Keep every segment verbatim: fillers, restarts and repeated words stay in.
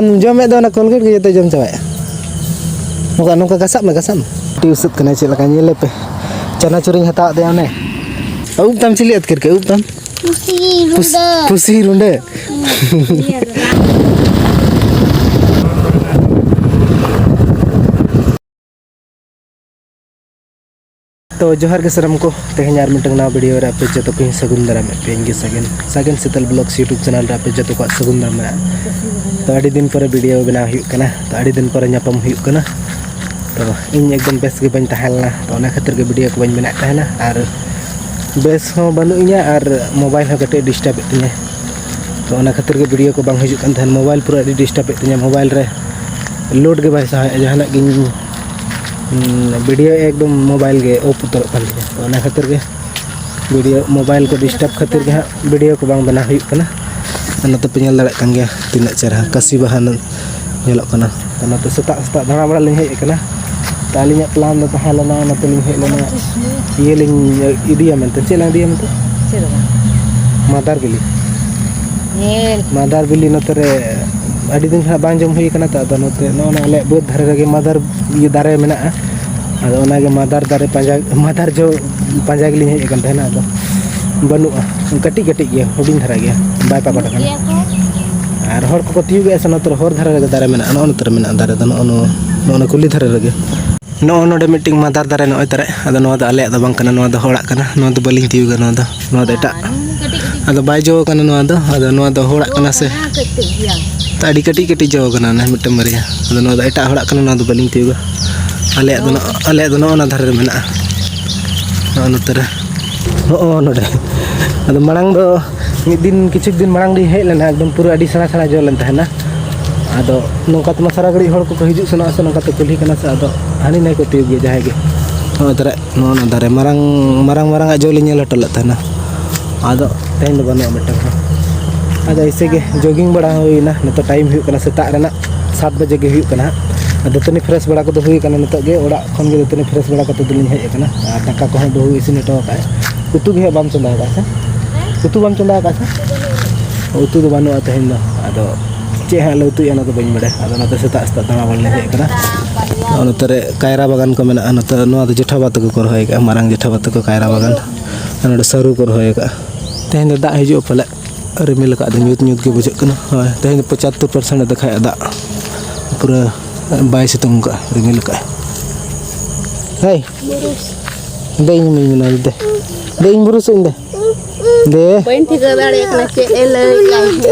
ᱟᱢ ᱡᱚᱢᱮᱫ ᱫᱚ ᱚᱱᱟ ᱠᱳᱞᱜᱮᱴ ᱜᱮ ᱡᱚᱛᱚᱭ ᱡᱚᱢ ᱪᱟᱵᱟᱭᱮᱫᱼᱟ᱾ ᱱᱚᱝᱠᱟ, ᱱᱚᱝᱠᱟ ᱜᱷᱟᱥᱟᱜ ᱢᱮ, ᱜᱷᱟᱥᱟᱜ ᱢᱮ᱾ ᱟᱹᱰᱤ ᱩᱥᱟᱹᱫ ᱠᱟᱱᱟᱭ, ᱪᱮᱫ ᱞᱮᱠᱟ ᱧᱮᱞᱮ ᱯᱮ᱾ ᱪᱟᱱᱟᱪᱩᱨᱤᱧ ᱦᱟᱛᱟᱣᱟᱫ ᱛᱟᱭᱟ ᱚᱱᱮ᱾ ᱩᱵ ᱛᱟᱢ ᱪᱤᱞᱤ ᱟᱹᱛᱠᱤᱨ ᱠᱮᱫ? ᱩᱵ ᱛᱟᱢ? ᱯᱩᱥᱤ ᱯᱩᱥ-, ᱨᱩᱸᱰᱟᱹ᱾ ᱯᱩᱥᱤ ᱨᱩᱸᱰᱟᱹ᱾ ᱛᱚ ᱡᱚᱦᱟᱨ ᱜᱮ ᱥᱟᱱᱟᱢ ᱠᱚ, ᱛᱮᱦᱮᱧ ᱟᱨ ᱢᱤᱫᱴᱟᱝ ᱱᱟᱣᱟ video ᱨᱮ ᱟᱯᱮ ᱡᱚᱛᱚ ᱠᱚᱧ ᱥᱟᱹᱜᱩᱱ ᱫᱟᱨᱟᱢᱮᱫ ᱯᱮᱭᱟ ᱤᱧ ᱜᱮ ᱥᱟᱜᱮᱱ, ᱥᱟᱜᱮᱱ ᱥᱤᱛᱟᱹᱞ vlogs YouTube channel ᱨᱮ ᱟᱯᱮ ᱡᱚᱛᱚ ᱠᱚᱣᱟᱜ ᱥᱟᱹᱜᱩᱱ ᱫᱟᱨᱟᱢ ᱢᱮᱱᱟᱜᱼᱟ᱾ ᱛᱚ ᱟᱹᱰᱤ ᱫᱤᱱ ᱯᱚᱨᱮ video ᱵᱮᱱᱟᱣ ᱦᱩᱭᱩᱜ ᱠᱟᱱᱟ, ᱛᱚ ᱟᱹᱰᱤ ᱫᱤᱱ ᱯᱚᱨᱮ ᱧᱟᱯᱟᱢ ᱦᱩᱭᱩᱜ ᱠᱟᱱᱟ᱾ ᱛᱚ ᱤᱧ ᱮᱠᱫᱚᱢ ᱵᱮᱥ ᱜᱮ ᱵᱟᱹᱧ ᱛᱟᱦᱮᱸ ᱞᱮᱱᱟ, ᱛᱚ ᱚᱱᱟ ᱠᱷᱟᱹᱛᱤᱨ ᱜᱮ video ᱠᱚ ᱵᱟᱹᱧ ᱵᱮᱱᱟᱣᱮᱫ ᱛᱟᱦᱮᱱᱟ, ᱟᱨ ᱵᱮᱥ ᱦᱚᱸ ᱵᱟᱹᱱᱩᱜ ᱤᱧᱟ ᱟᱨ mobile ᱦᱚᱸ ᱠᱟᱹᱴᱤᱡ disturb ᱮᱫ ᱛᱤᱧᱟᱹ᱾ ᱛᱚ ᱚᱱᱟ ᱠᱷᱟᱹᱛᱤᱨ ᱜᱮ video ᱠᱚ ᱵᱟᱝ ᱦᱤᱡᱩᱜ ᱠᱟᱱ ᱛᱟᱦᱮᱱ, mobile ᱯᱩᱨᱟᱹ ᱟᱹᱰᱤ disturb ᱮᱫ ᱛᱤᱧᱟᱹ, mobile ᱨᱮ load ᱜᱮ ᱵᱟᱭ ᱥᱟᱦᱟᱣᱮᱫᱼᱟ ᱡᱟᱦᱟᱱᱟᱜ ᱜᱤᱧ᱾ ᱦᱩᱸ, video ᱮᱠᱫᱚᱢ mobile ᱜᱮ off ᱩᱛᱟᱹᱨᱚᱜ ᱠᱟᱱ ᱛᱤᱧᱟᱹ᱾ ᱛᱚ ᱚᱱᱟ ᱠᱷᱟᱹᱛᱤᱨ ᱜᱮ video, mobile ᱠᱚ disturb ᱠᱷᱟᱹᱛᱤᱨ ᱜᱮ ᱦᱟᱸᱜ video ᱠᱚ ᱵᱟᱝ ᱵᱮᱱᱟᱣ ᱦᱩᱭᱩᱜ ᱠᱟᱱᱟ᱾ ᱟᱨ ᱱᱚᱛᱮ ᱯᱮ ᱧᱮᱞ ᱫᱟᱲᱮᱭᱟᱜ ᱠᱟᱱ ᱜᱮᱭᱟ ᱛᱤᱱᱟᱹᱜ ᱪᱮᱦᱨᱟ ᱠᱟᱹᱥᱤ ᱵᱟᱦᱟ ᱧᱮᱞᱚᱜ ᱠᱟᱱᱟ᱾ ᱛᱚ ᱱᱚᱛᱮ ᱥᱮᱛᱟᱜ ᱥᱮᱛᱟᱜ ᱫᱟᱬᱟ ᱵᱟᱲᱟ ᱞᱤᱧ ᱦᱮᱡ ᱟᱠᱟᱱᱟ᱾ ᱛᱚ ᱟᱹᱞᱤᱧᱟᱜ plan ᱫᱚ ᱛᱟᱦᱮᱸ ᱞᱮᱱᱟ, ᱱᱚᱛᱮ ᱞᱤᱧ ᱦᱮᱡ ᱞᱮᱱᱟ, ᱤᱭᱟᱹ ᱞᱤᱧ ᱤᱫᱤᱭᱟ ᱢᱮᱱᱛᱮ᱾ ᱪᱮᱫ ᱞᱟᱝ ᱤᱫᱤᱭᱟ ᱢᱮᱱᱛᱮ? ᱪᱮᱫ ᱦᱚᱸ ᱵᱟᱝ᱾ ᱢᱟᱫᱟᱨ ᱵᱤᱞᱤ᱾ ᱧᱮᱞ᱾ ᱢᱟᱫᱟᱨ ᱵᱤᱞᱤ ᱱᱚᱛᱮ ᱨᱮ ᱟᱹᱰᱤ ᱫᱤᱱ ᱠᱷᱚᱱᱟᱜ ᱵᱟᱝ ᱡᱚᱢ ᱦᱩᱭ ᱟᱠᱟᱱᱟ᱾ ᱛᱚ ᱟᱫᱚ ᱱᱚᱛᱮ ᱱᱚᱜᱼᱚ ᱱᱟ ᱟᱞᱮᱭᱟᱜ ᱵᱟᱹᱫᱽ ᱫᱷᱟᱨᱮ ᱨᱮᱜᱮ ᱢᱟᱫᱟᱨ ᱤᱭᱟᱹ ᱫᱟᱨᱮ ᱢᱮᱱᱟᱜᱼᱟ᱾ ᱟᱫᱚ ᱚᱱᱟᱜᱮ ᱢᱟᱫᱟᱨ ᱫᱟᱨᱮ ᱯᱟᱸᱡᱟ, ᱢᱟᱫᱟᱨ ᱡᱚ ᱯᱟᱸᱡᱟ ᱜᱮᱞᱤᱧ ᱦᱮᱡ ᱟᱠᱟᱱ ᱛᱟᱦᱮᱱᱟ᱾ ᱟᱫᱚ ᱵᱟᱹᱱᱩᱜᱼᱟ, ᱠᱟᱹᱴᱤᱡ ᱠᱟᱹᱴᱤᱡ ᱜᱮᱭᱟ, ᱦᱩᱰᱤᱧ ᱫᱷᱟᱨᱟ ᱜᱮᱭᱟ, ᱵᱟᱭ ᱯᱟᱠᱚᱴ ᱟᱠᱟᱱᱟ᱾ ᱜᱮᱭᱟ ᱠᱚ᱾ ᱟᱨ ᱦᱚᱲ ᱠᱚᱠᱚ ᱛᱤᱭᱩᱜᱮᱜᱼᱟ ᱥᱮ ᱱᱚᱛᱮ ᱨᱮ, ᱦᱚᱨ ᱫᱷᱟᱨᱮ ᱨᱮᱜᱮ ᱫᱟᱨᱮ ᱢᱮᱱᱟᱜᱼᱟ, ᱱᱚᱜᱼᱚ ᱱᱚᱛᱮ ᱨᱮ ᱢᱮᱱᱟᱜᱼᱟ ᱫᱟᱨᱮ ᱫᱚ, ᱱᱚᱜᱼᱚ ᱱᱚᱣᱟ, ᱱᱚᱜᱼᱚ ᱱᱚᱣᱟ ᱠᱩᱞᱦᱤ ᱫᱷᱟᱨᱮ ᱨᱮᱜᱮ᱾ ᱱᱚᱜᱼᱚ ᱱᱚᱰᱮ ᱢᱤᱫᱴᱤᱡ ᱢᱟᱫᱟᱨ ᱫᱟᱨᱮ ᱱᱚᱜᱼᱚᱭ ᱛᱟᱨᱟ, ᱟᱫᱚ ᱱᱚᱣᱟ ᱫᱚ ᱟᱞᱮᱭᱟᱜ ᱫᱚ ᱵᱟᱝ ᱠᱟᱱᱟ, ᱱᱚᱣᱟ ᱫᱚ ᱦᱚᱲᱟᱜ ᱠᱟᱱᱟ, ᱱᱚᱣᱟ ᱫᱚ ᱵᱟᱹᱞᱤᱧ ᱛᱤᱭᱩᱜᱟ, ᱱᱚᱣᱟ ᱫᱚ, ᱱᱚᱣᱟ ᱫᱚ ᱮᱴᱟᱜ᱾ ᱟᱫᱚ ᱵᱟᱭ ᱡᱚ ᱠᱟᱱᱟ ᱱᱚᱣᱟ ᱫᱚ, ᱟᱫᱚ ᱱᱚᱣᱟ ᱫᱚ ᱦᱚᱲᱟᱜ ᱠᱟᱱᱟ ᱥᱮ᱾ ᱛᱚ ᱟᱹᱰᱤ ᱠᱟᱹᱴᱤᱡ ᱠᱟᱹᱴᱤᱡ ᱡᱚ ᱠᱟᱱᱟ ᱚᱱᱟ ᱢᱤᱫᱴᱟᱝ ᱵᱟᱨᱭᱟ᱾ ᱟᱫᱚ ᱱᱚᱣᱟ ᱫᱚ ᱮᱴᱟᱜ ᱦᱚᱲᱟᱜ ᱠᱟᱱᱟ, ᱱᱚᱣᱟ ᱫᱚ ᱵᱟᱹᱞᱤᱧ ᱛᱤᱭᱩᱜᱟ᱾ ᱟᱞᱮᱭᱟᱜ ᱫᱚ ᱱᱚᱜ-, ᱟᱞᱮᱭᱟᱜ ᱫᱚ ᱱᱚᱜᱼᱚ ᱱᱟ ᱫᱷᱟᱨᱮ ᱨᱮ ᱢᱮᱱᱟᱜᱼᱟ, ᱱᱚᱜᱼᱚ ᱱᱚᱛᱮ ᱨᱮ, ᱱᱚᱜᱼᱚ ᱱᱚᱰᱮ᱾ ᱟᱫᱚ ᱢᱟᱲᱟᱝ ᱫᱚ ᱢᱤᱫ ᱫᱤᱱ, ᱠᱤᱪᱷᱩ ᱫᱤᱱ ᱢᱟᱲᱟᱝ ᱞᱤᱧ ᱦᱮᱡ ᱞᱮᱱᱟ, ᱮᱠᱫᱚᱢ ᱯᱩᱨᱟᱹ ᱟᱹᱰᱤ ᱥᱮᱬᱟ ᱥᱮᱬᱟ ᱡᱚ ᱞᱮᱱ ᱛᱟᱦᱮᱱᱟ᱾ ᱟᱫᱚ ᱱᱚᱝᱠᱟ ᱛᱮᱢᱟ ᱥᱟᱨᱟ ᱜᱷᱟᱹᱲᱤᱡ ᱦᱚᱲ ᱠᱚᱠᱚ ᱦᱤᱡᱩᱜ ᱥᱮᱱᱚᱜᱼᱟ ᱥᱮ, ᱱᱚᱝᱠᱟ ᱛᱮ ᱠᱩᱞᱦᱤ ᱠᱟᱱᱟ ᱥᱮ, ᱟᱫᱚ ᱦᱟᱹᱱᱤ ᱱᱟᱹᱭ ᱠᱚ ᱛᱤᱭᱩᱜ ᱜᱮᱭᱟ ᱡᱟᱦᱟᱸᱭ ᱜᱮ᱾ ᱱᱚᱜᱼᱚᱭ ᱛᱟᱨᱟ ᱱᱚᱜᱼᱚ ᱱᱟ ᱫᱟᱨᱮ ᱢᱟᱨᱟᱝ, ᱢᱟᱨᱟᱝ ᱢᱟᱨᱟᱝ ᱟᱜ ᱡᱚ ᱞᱤᱧ ᱧᱮᱞ ᱦᱚᱴᱚ ᱞᱮᱫ ᱛᱟᱦᱮᱱᱟ᱾ ᱟᱫᱚ ᱛᱮᱦᱮᱧ ᱫᱚ ᱵᱟᱹᱱᱩᱜᱼᱟ ᱢᱤᱫᱴᱟᱝ ᱦᱚᱸ᱾ ᱟᱫᱚ ᱮᱭᱥᱮ ᱜᱮ jogging ᱵᱟᱲᱟ ᱦᱩᱭᱱᱟ᱾ ᱱᱤᱛᱚᱜ time ᱦᱩᱭᱩᱜ ᱠᱟᱱᱟ ᱥᱮᱛᱟᱜ ᱨᱮᱱᱟᱜ ᱥᱟᱛ ᱵᱟᱡᱮ ᱜᱮ ᱦᱩᱭᱩᱜ ᱠᱟᱱᱟ ᱦᱟᱸᱜ᱾ ᱟᱨ ᱫᱟᱹᱛᱟᱹᱱᱤ fresh ᱵᱟᱲᱟ ᱠᱚᱫᱚ ᱦᱩᱭ ᱠᱟᱱᱟ᱾ ᱱᱤᱛᱚᱜ ᱜᱮ ᱚᱲᱟᱜ ᱠᱷᱚᱱ ᱜᱮ ᱫᱟᱹᱛᱟᱹᱱᱤ fresh ᱵᱟᱲᱟ ᱠᱟᱛᱮ ᱫᱚᱞᱤᱧ ᱦᱮᱡ ᱟᱠᱟᱱᱟ᱾ ᱟᱨ ᱫᱟᱠᱟ ᱠᱚᱦᱚᱸ ᱵᱟᱹᱦᱩᱭ ᱤᱥᱤᱱ ᱦᱚᱴᱚ ᱟᱠᱟᱫᱼᱟ᱾ ᱩᱛᱩ ᱜᱮ ᱦᱟᱸᱜ ᱵᱟᱢ ᱪᱚᱸᱫᱟ ᱟᱠᱟᱫᱼᱟ ᱥᱮ? ᱩᱛᱩ ᱵᱟᱢ ᱪᱚᱸᱫᱟ ᱟᱠᱟᱫᱼᱟ ᱥᱮ? ᱩᱛᱩ ᱫᱚ ᱵᱟᱹᱱᱩᱜᱼᱟ ᱛᱮᱦᱮᱧ ᱫᱚ᱾ ᱟᱫᱚ ᱪᱮᱫ ᱦᱟᱸᱜ ᱞᱮ ᱩᱛᱩᱭᱟ, ᱚᱱᱟ ᱫᱚ ᱵᱟᱹᱧ ᱵᱟᱲᱟᱭᱟ᱾ ᱟᱫᱚ ᱱᱚᱛᱮ ᱥᱮᱛᱟᱜ ᱥᱮᱛᱟᱜ ᱫᱟᱬᱟ ᱵᱟᱲᱟ ᱞᱮ ᱦᱮᱡ ᱟᱠᱟᱱᱟ᱾ ᱟᱨ ᱱᱚᱛᱮ ᱨᱮ ᱠᱟᱭᱨᱟ ᱵᱟᱜᱟᱱ ᱠᱚ ᱢᱮᱱᱟᱜᱼᱟ᱾ ᱱᱚᱛᱮ, ᱱᱚᱣᱟ ᱫᱚ ᱡᱮᱴᱷᱟ ᱵᱟ ᱛᱟᱠᱚ ᱠᱚ ᱨᱚᱦᱚᱭ ᱟᱠᱟᱫᱼᱟ, ᱢᱟᱨᱟᱝ ᱡᱮᱴᱷᱟ ᱵᱟ ᱛᱟᱠᱚ ᱠᱟᱭᱨᱟ ᱵᱟᱜᱟᱱ᱾ ᱟᱨ ᱱᱚᱰᱮ ᱥᱟᱹᱨᱩ ᱠᱚ ᱨᱚᱦᱚᱭ ᱟᱠᱟᱫᱼᱟ᱾ ᱛᱮᱦᱮᱧ ᱫᱚ ᱫᱟᱜ ᱦᱤᱡᱩᱜᱼᱟ ᱯᱟᱞᱮᱫ, ᱨᱤᱢᱤᱞ ᱟᱠᱟᱫ ᱫᱚ, ᱧᱩᱛ ᱧᱩᱛ ᱜᱮ ᱵᱩᱡᱷᱟᱹᱜ ᱠᱟᱱᱟ᱾ ᱦᱳᱭ, ᱛᱮᱦᱮᱧ ᱫᱚ ᱯᱚᱸᱪᱟᱛᱛᱳᱨ ᱯᱟᱨᱥᱮᱱᱴ ᱮ ᱫᱮᱠᱷᱟᱭᱮᱫᱼᱟ ᱫᱟᱜ, ᱯᱩᱨᱟᱹ ᱵᱟᱭ ᱥᱤᱛᱩᱝ ᱟᱠᱟᱫᱼᱟ, ᱨᱤᱢᱤᱞ ᱟᱠᱟᱫᱼᱟᱭ᱾ ᱦᱮᱭ, ᱫᱮ, ᱤᱧ ᱢᱟᱧ ᱢᱮᱱᱟ, ᱫᱮ, ᱫᱮ, ᱤᱧ ᱵᱩᱨᱩᱥᱚᱜ ᱤᱧ ᱫᱮ᱾ ᱫᱮ᱾ ᱵᱟᱹᱧ ᱴᱷᱤᱠᱟᱹ ᱫᱟᱲᱮᱭᱟᱜ ᱠᱟᱱᱟ ᱪᱮᱫ ᱮ ᱞᱟᱹᱭᱮᱫᱼᱟ᱾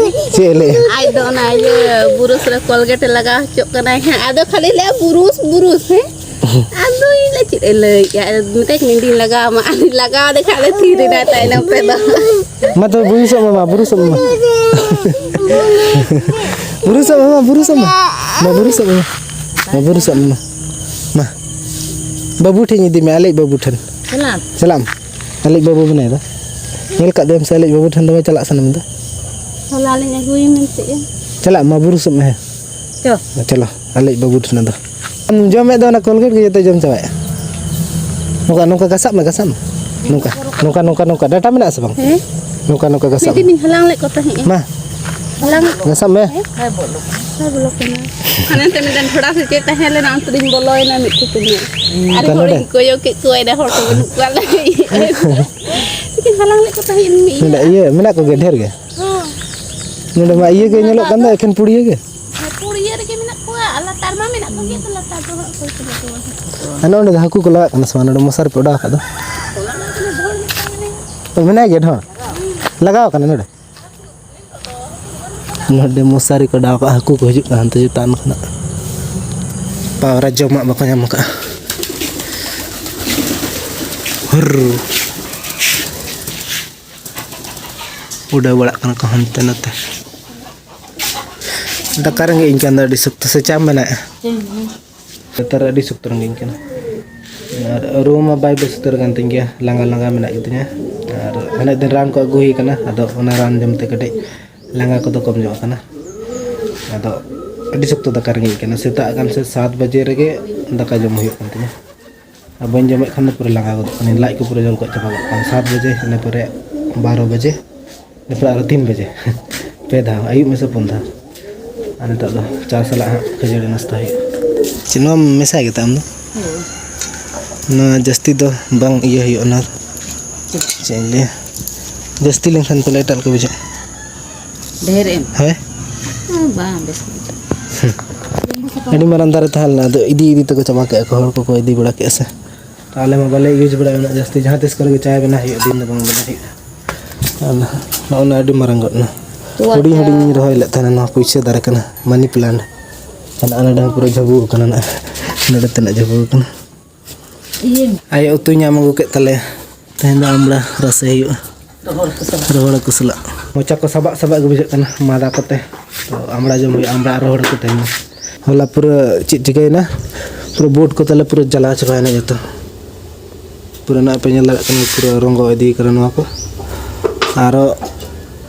ᱪᱮᱫ ᱮ ᱞᱟᱹᱭᱮᱫᱼᱟ? ᱟᱡ ᱫᱚ ᱚᱱᱟ ᱤᱭᱟᱹ ᱵᱩᱨᱩᱥ ᱨᱮ ᱠᱚᱞᱜᱮᱴ ᱮ ᱞᱟᱜᱟᱣ ᱦᱚᱪᱚᱜ ᱠᱟᱱᱟᱭ ᱦᱟᱸᱜ, ᱟᱫᱚ ᱠᱷᱟᱹᱞᱤ ᱞᱟᱹᱭᱟ ᱵᱩᱨᱩᱥ, ᱵᱩᱨᱩᱥ, ᱦᱮᱸ? ᱟᱫᱚ ᱤᱧ ᱞᱟᱹᱭ ᱪᱮᱫ ᱮ ᱞᱟᱹᱭᱮᱫᱼᱟ? ᱢᱮᱛᱟᱭ ᱠᱟᱹᱱᱟᱹᱧ ᱤᱧ ᱞᱟᱜᱟᱣ ᱟᱢᱟ, ᱟᱨ ᱞᱟᱜᱟᱣ ᱟᱫᱮ ᱠᱷᱟᱱ ᱫᱚ ᱛᱷᱤᱨ ᱮᱱᱟᱭ ᱛᱟᱭᱱᱚᱢ ᱛᱮᱫᱚ᱾ ᱢᱟ ᱛᱚᱵᱮ ᱵᱩᱨᱩᱥᱚᱜ ᱢᱮ, ᱢᱟ ᱵᱩᱨᱩᱥᱚᱜ ᱢᱮ, ᱢᱟ᱾ ᱵᱩᱨᱩᱥᱚᱜ ᱢᱮ, ᱢᱟ ᱵᱩᱨᱩᱥᱚᱜ ᱢᱮ, ᱢᱟ ᱵᱩᱨᱩᱥᱚᱜ ᱢᱮ, ᱢᱟ ᱵᱩᱨᱩᱥᱚᱜ ᱢᱮ, ᱢᱟ᱾ ᱵᱟᱹᱵᱩ ᱴᱷᱮᱱ ᱤᱫᱤ ᱢᱮ, ᱟᱞᱮᱭᱤᱡ ᱵᱟᱹᱵᱩ ᱴᱷᱮᱱ᱾ ᱪᱟᱞᱟᱜ ᱟᱢ? ᱪᱟᱞᱟᱜ ᱟᱢ? ᱟᱞᱮᱭᱤᱡ ᱵᱟᱹᱵᱩ ᱢᱮᱱᱟᱭ ᱫᱚ᱾ ᱧᱮᱞ ᱠᱟᱜ ᱫᱚᱭᱟᱢ ᱥᱮ, ᱟᱞᱮᱭᱤᱡ ᱵᱟᱹᱵᱩ ᱴᱷᱮᱱ ᱫᱚᱢᱮ ᱪᱟᱞᱟᱜ ᱥᱟᱱᱟᱢ ᱫᱚ᱾ ᱦᱚᱞᱟ ᱞᱤᱧ ᱟᱹᱜᱩᱭᱮ ᱢᱮᱱᱛᱮ᱾ ᱪᱟᱞᱟᱜ ᱢᱟ, ᱵᱩᱨᱩᱥᱚᱜ ᱢᱮ, ᱦᱮᱸ᱾ ᱪᱚ᱾ ᱪᱚᱞᱚ, ᱟᱞᱮᱭᱤᱡ ᱵᱟᱹᱵᱩ ᱴᱷᱮᱱ ᱫᱚ᱾ ᱟᱢ ᱡᱚᱢᱮᱫ ᱫᱚ ᱚᱱᱟ ᱠᱚᱞᱜᱮᱴ ᱜᱮ ᱡᱚᱛᱚᱭ ᱡᱚᱢ ᱪᱟᱵᱟᱭᱮᱜᱼᱟ᱾ ᱱᱚᱝᱠᱟ, ᱱᱚᱝᱠᱟ ᱜᱷᱟᱥᱟᱜ ᱢᱮ, ᱜᱷᱟᱥᱟᱜ ᱢᱮ᱾ ᱱᱚᱝᱠᱟ, ᱱᱚᱝᱠᱟ, ᱱᱚᱝᱠᱟ, ᱱᱚᱝᱠᱟ᱾ ᱰᱟᱴᱟ ᱢᱮᱱᱟᱜᱼᱟ ᱥᱮ ᱵᱟᱝ? ᱦᱮᱸ? ᱱᱚᱝᱠᱟ, ᱱᱚᱝᱠᱟ ᱢᱤᱫ ᱜᱷᱟᱥᱟᱜ ᱫᱤᱱ ᱢᱮ᱾ ᱤᱧ ᱦᱟᱞᱟᱝ ᱞᱮᱫ ᱠᱚ ᱛᱟᱦᱮᱸᱜᱼᱟ᱾ ᱢᱟ᱾ ᱦᱟᱞᱟᱝ ᱜᱷᱟᱥᱟᱜ ᱢᱮ᱾ ᱵᱟᱭ ᱵᱚᱞᱚ ᱠᱟᱱᱟ᱾ ᱦᱟᱱᱮ ᱛᱮ ᱢᱤᱫᱴᱮᱱ ᱰᱷᱚᱲᱟ ᱥᱮ ᱪᱮᱫ ᱛᱟᱦᱮᱸ ᱞᱮᱱᱟ, ᱚᱱᱛᱮ ᱨᱤᱧ ᱵᱚᱞᱚᱭᱮᱱᱟ ᱢᱤᱫ ᱴᱷᱩᱠᱩ ᱧᱚᱜ᱾ ᱟᱨ ᱚᱠᱟ ᱱᱚᱰᱮ? ᱦᱚᱲᱤᱧ ᱠᱚᱭᱚᱜ ᱠᱮᱫ ᱠᱚᱣᱟ, ᱮᱱᱟ ᱦᱚᱲ ᱠᱚ ᱵᱟᱹᱱᱩᱜ ᱠᱚᱣᱟ᱾ ᱪᱤᱠᱟᱹᱧ ᱦᱟᱞᱟᱝ ᱞᱮᱫ ᱠᱚ ᱛᱟᱦᱮᱸᱫ ᱢᱤᱫ ᱱᱚᱰᱮ ᱤᱭᱟᱹ᱾ ᱤᱭᱟᱹ ᱢᱮᱱᱟᱜ ᱠᱚᱜᱮᱭᱟ ᱰᱷᱮᱨ ᱜᱮ? ᱦᱚᱸ᱾ ᱱᱚᱰᱮ ᱢᱟ ᱤᱭᱟᱹ ᱜᱮ ᱧᱮᱞᱚᱜ ᱠᱟᱱ ᱫᱚ, ᱮᱠᱷᱮᱱ ᱯᱩᱲᱤᱭᱟᱹ ᱜᱮ᱾ ᱦᱮᱸ, ᱯᱩᱲᱤᱭᱟᱹ ᱨᱮᱜᱮ ᱢᱮᱱᱟᱜ ᱠᱚᱣᱟ, ᱟᱨ ᱞᱟᱛᱟᱨ ᱢᱟ ᱢᱮᱱᱟᱜ ᱠᱚᱜᱮ, ᱛᱚ ᱞᱟᱛᱟᱨ ᱫᱚ ᱦᱟᱸᱜ ᱚᱠᱚᱭ ᱠᱚ ᱵᱟᱠᱚ ᱵᱟᱲᱟᱭᱟ᱾ ᱟᱨ ᱱᱚᱰᱮ ᱫᱚ ᱦᱟᱹᱠᱩ ᱠᱚ ᱞᱟᱜᱟᱜ ᱠᱟᱱᱟ ᱥᱮ ᱵᱟᱝ? ᱱᱚᱰᱮ ᱢᱚᱥᱟᱨᱤ ᱯᱮ ᱚᱰᱟᱣ ᱟᱠᱟᱫ ᱫᱚ᱾ ᱚᱲᱟᱜ ᱨᱮ ᱛᱤᱱᱟᱹᱜ ᱦᱚᱲ ᱢᱮᱱᱟᱜ ᱠᱚᱣᱟ? ᱚ, ᱢᱮᱱᱟᱭ ᱜᱮᱭᱟ ᱰᱷᱚᱲ? ᱞᱟᱜᱟᱣ ᱠᱟᱱᱟ ᱱᱚᱰᱮ? ᱱᱚᱰᱮ ᱢᱚᱥᱟᱨᱤ ᱠᱚ ᱚᱰᱟᱣ ᱠᱟᱜᱼᱟ, ᱦᱟᱹᱠᱩ ᱠᱚ ᱦᱤᱡᱩᱜ ᱠᱟᱱᱟ ᱦᱟᱱᱛᱮ ᱪᱮᱛᱟᱱ ᱠᱷᱚᱱᱟᱜ᱾ ᱯᱟᱣᱨᱟ ᱡᱚᱢᱟᱜ ᱵᱟᱠᱚ ᱧᱟᱢ ᱠᱟᱜᱼᱟ᱾ ᱦᱩᱨᱨ᱾ ᱩᱰᱟᱹᱣ ᱵᱟᱲᱟᱜ ᱠᱟᱱᱟ ᱠᱚ ᱦᱟᱱᱛᱮ ᱱᱟᱛᱮ᱾ ᱫᱟᱠᱟ ᱨᱮᱸᱜᱮᱡ ᱤᱧ ᱠᱟᱱ ᱫᱚ ᱟᱹᱰᱤ ᱥᱚᱠᱛᱚ᱾ ᱥᱮ ᱪᱟᱢ ᱢᱮᱱᱟᱜᱼᱟ? ᱱᱮᱛᱟᱨ ᱟᱹᱰᱤ ᱥᱚᱠᱛᱚ ᱨᱮᱸᱜᱮᱡ ᱤᱧ ᱠᱟᱱᱟ᱾ ᱟᱨ ᱨᱩᱣᱟᱹ ᱢᱟ ᱵᱟᱭ ᱵᱮᱥ ᱩᱛᱟᱹᱨ ᱠᱟᱱ ᱛᱤᱧ ᱜᱮᱭᱟ, ᱞᱟᱸᱜᱟ ᱞᱟᱸᱜᱟ ᱢᱮᱱᱟᱜ ᱜᱮᱛᱤᱧᱟ᱾ ᱟᱨ ᱦᱟᱱᱮ ᱫᱤᱱ ᱨᱟᱱ ᱠᱚ ᱟᱹᱜᱩ ᱦᱩᱭ ᱠᱟᱱᱟ, ᱟᱫᱚ ᱚᱱᱟ ᱨᱟᱱ ᱡᱚᱢ ᱛᱮ ᱠᱟᱹᱴᱤᱡ ᱞᱟᱸᱜᱟ ᱠᱚᱫᱚ ᱠᱚᱢ ᱧᱚᱜ ᱠᱟᱱᱟ᱾ ᱟᱫᱚ ᱟᱹᱰᱤ ᱥᱚᱠᱛᱚ ᱫᱟᱠᱟ ᱨᱮᱸᱜᱮᱡ ᱠᱟᱱᱟ᱾ ᱥᱮᱛᱟᱜ ᱟᱠᱟᱱ ᱥᱮ ᱥᱟᱛ ᱵᱟᱡᱮ ᱨᱮᱜᱮ ᱫᱟᱠᱟ ᱡᱚᱢ ᱦᱩᱭᱩᱜ ᱠᱟᱱ ᱛᱤᱧᱟ᱾ ᱟᱨ ᱵᱟᱹᱧ ᱡᱚᱢᱮᱫ ᱠᱷᱟᱱ ᱫᱚ ᱯᱩᱨᱟᱹ ᱞᱟᱸᱜᱟ ᱜᱚᱫᱚᱜ ᱠᱟᱹᱱᱟᱹᱧ, ᱞᱟᱡ ᱠᱚ ᱯᱩᱨᱟᱹ ᱡᱚᱞ ᱜᱚᱫ ᱪᱟᱵᱟ ᱜᱚᱫᱚᱜ ᱠᱟᱱᱟ᱾ ᱥᱟᱛ ᱵᱟᱡᱮ, ᱤᱱᱟᱹ ᱯᱚᱨᱮ ᱵᱟᱨᱚ ᱵᱟᱡᱮ, ᱤᱱᱟᱹ ᱯᱚᱨᱮ ᱟᱨᱚ ᱛᱤᱱ ᱵᱟᱡᱮ᱾ ᱯᱮ ᱫᱷᱟᱣ, ᱟᱹᱭᱩᱵ ᱢᱮᱥᱟ ᱯᱩᱱ ᱫᱷᱟᱣ᱾ ᱟᱨ ᱱᱤᱛᱚᱜ ᱫᱚ ᱪᱟ ᱥᱟᱞᱟᱜ ᱦᱟᱸᱜ ᱠᱷᱟᱹᱡᱟᱹᱲᱤ ᱱᱟᱥᱛᱟ ᱦᱩᱭᱩᱜᱼᱟ᱾ ᱪᱮᱫ ᱱᱚᱣᱟᱢ ᱢᱮᱥᱟᱭ ᱜᱮᱛᱟ ᱟᱢ ᱫᱚ? ᱱᱚᱣᱟ ᱡᱟᱹᱥᱛᱤ ᱫᱚ ᱵᱟᱝ ᱤᱭᱟᱹ ᱦᱩᱭᱩᱜᱼᱟ, ᱚᱱᱟ ᱪᱮᱫ ᱤᱧ ᱞᱟᱹᱭᱟ, ᱡᱟᱹᱥᱛᱤ ᱞᱮᱱᱠᱷᱟᱱ ᱯᱟᱞᱮ ᱮᱴᱟᱜ ᱞᱮᱠᱟ ᱵᱩᱡᱷᱟᱹᱜᱼᱟ᱾ ᱰᱷᱮᱨ ᱮᱢ? ᱦᱳᱭ᱾ ᱦᱮᱸ, ᱵᱟᱝ ᱵᱮᱥ ᱵᱩᱡᱷᱟᱹᱜᱼᱟ᱾ ᱟᱹᱰᱤ ᱢᱟᱨᱟᱝ ᱫᱟᱨᱮ ᱛᱟᱦᱮᱸ ᱞᱮᱱᱟ, ᱟᱫᱚ ᱤᱫᱤ ᱤᱫᱤ ᱛᱮᱠᱚ ᱪᱟᱵᱟ ᱠᱮᱫᱼᱟ ᱠᱚ, ᱦᱚᱲ ᱠᱚᱠᱚ ᱤᱫᱤ ᱵᱟᱲᱟ ᱠᱮᱫᱼᱟ ᱥᱮ᱾ ᱛᱚ ᱟᱞᱮ ᱢᱟ ᱵᱟᱞᱮ ᱤᱭᱩᱡᱽ ᱵᱟᱲᱟᱭᱟ ᱩᱱᱟᱹᱜ ᱡᱟᱹᱥᱛᱤ, ᱡᱟᱦᱟᱸ ᱛᱤᱥ ᱠᱚᱨᱮ ᱜᱮ ᱪᱟᱭ ᱵᱮᱱᱟᱣ ᱦᱩᱭᱩᱜᱼᱟ, ᱫᱤᱱ ᱫᱚ ᱵᱟᱝ ᱵᱮᱱᱟᱣ ᱦᱩᱭᱩᱜᱼᱟ᱾ ᱟᱨ ᱱᱚᱜᱼᱚ ᱱᱟ ᱟᱹᱰᱤ ᱢᱟᱨᱟᱝ ᱜᱚᱫ ᱮᱱᱟ᱾ ᱛᱚᱣᱟ ᱦᱩᱰᱤᱧ ᱪᱟ᱾ ᱦᱩᱰᱤᱧ ᱨᱚᱦᱚᱭ ᱞᱮᱫ ᱛᱟᱦᱮᱱᱟ, ᱱᱚᱣᱟ ᱯᱩᱭᱥᱟᱹ ᱫᱟᱨᱮ ᱠᱟᱱᱟ, ᱢᱟᱱᱤ ᱯᱞᱟᱱᱴ᱾ ᱟᱨ ᱱᱚᱜᱼᱚ ᱱᱚᱰᱮ ᱦᱚᱸ ᱯᱩᱨᱟᱹ ᱡᱷᱟᱹᱵᱩ ᱟᱠᱟᱱᱟ ᱱᱟᱜ, ᱱᱚᱰᱮ ᱛᱮᱱᱟᱜ ᱡᱷᱟᱹᱵᱩ ᱟᱠᱟᱱᱟ᱾ ᱤᱭᱟᱹ᱾ ᱟᱭᱳ ᱩᱛᱩᱭ ᱧᱟᱢ ᱟᱹᱜᱩ ᱠᱮᱫ ᱛᱟᱞᱮᱭᱟ᱾ ᱛᱮᱦᱮᱧ ᱫᱚ ᱟᱢᱲᱟ ᱨᱟᱥᱮ ᱦᱩᱭᱩᱜᱼᱟ᱾ ᱨᱚᱦᱚᱲ ᱦᱟᱹᱠᱩ ᱥᱟᱞᱟᱜ᱾ ᱨᱚᱦᱚᱲ ᱦᱟᱹᱠᱩ ᱥᱟᱞᱟᱜ᱾ ᱢᱚᱪᱟ ᱠᱚ ᱥᱟᱵᱟᱜ ᱥᱟᱵᱟᱜ ᱜᱮ ᱵᱩᱡᱷᱟᱹᱜ ᱠᱟᱱᱟ, ᱢᱟᱫᱟ ᱠᱚᱛᱮ᱾ ᱛᱚ, ᱟᱢᱲᱟ ᱡᱚᱢ ᱦᱩᱭᱩᱜᱼᱟ, ᱟᱢᱲᱟ ᱟᱨ ᱨᱚᱦᱚᱲ ᱦᱟᱹᱠᱩ ᱛᱮᱦᱮᱧ ᱫᱚ᱾ ᱦᱚᱞᱟ ᱯᱩᱨᱟᱹ ᱪᱮᱫ ᱪᱤᱠᱟᱹᱭᱮᱱᱟ? ᱯᱩᱨᱟᱹ ᱵᱳᱴ ᱠᱚ ᱛᱟᱞᱮ ᱯᱩᱨᱟᱹ ᱡᱟᱞᱟ ᱪᱟᱵᱟᱭᱮᱱᱟ ᱡᱚᱛᱚ᱾ ᱯᱩᱨᱟᱹ ᱱᱚᱜᱼᱚᱭ ᱯᱮ ᱧᱮᱞ ᱫᱟᱲᱮᱭᱟᱜ ᱠᱟᱱᱟ, ᱯᱩᱨᱟᱹ ᱨᱚᱸᱜᱚ ᱤᱫᱤ ᱠᱟᱱᱟ ᱱᱚᱣᱟ ᱠᱚ᱾ ᱟᱨᱚ